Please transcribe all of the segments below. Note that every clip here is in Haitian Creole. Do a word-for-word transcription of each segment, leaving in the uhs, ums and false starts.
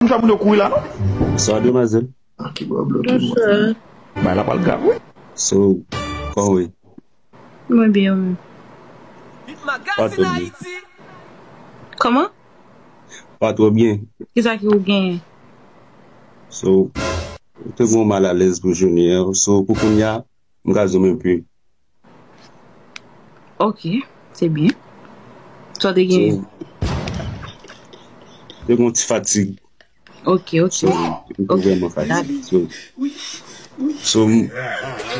Sa moun yo kouri la, non? Sa demwazèl. Ah, ki bò bloke mwen. Bonsoir. Bay la pral grav, wi. So, kòman wi? Mwen byen, wi. Pa twò byen. Kòman? Pa twò byen. Kisa ki ou genyen? So, ou te gon malalèz pou jounen an. So, pou kounye a, m ka di w m enpe. Ok, se byen. Sa w te genyen? So, te gon ti fatig. Ok, ok. So, m te vrèman fatig. So, so, m,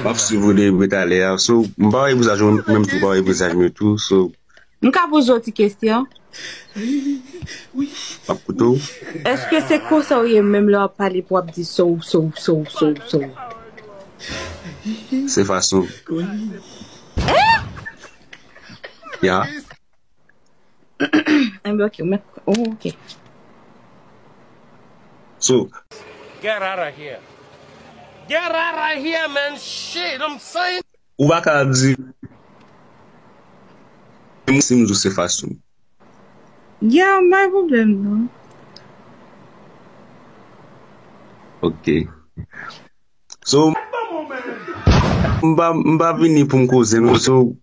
m ap swiv ou depi talè a. So, m pa wè vizaj ou, menm tou pa wè vizaj mwen tou. So, m ka poze w ti kesyon? M ap koute w. Èske se konsa w ye menm lè w ap pale pou w ap di so, so, so, so, so? Se fason. Ya. Enben, ok, men, oh, ok. So, get out of here. Get out of here, man. Shit, I'm saying. Ou pa ka di, menm si m di w se fason. Ya, m pa gen pwoblèm, non. Ok. So, m pa, m pa vini pou m koze, non. So,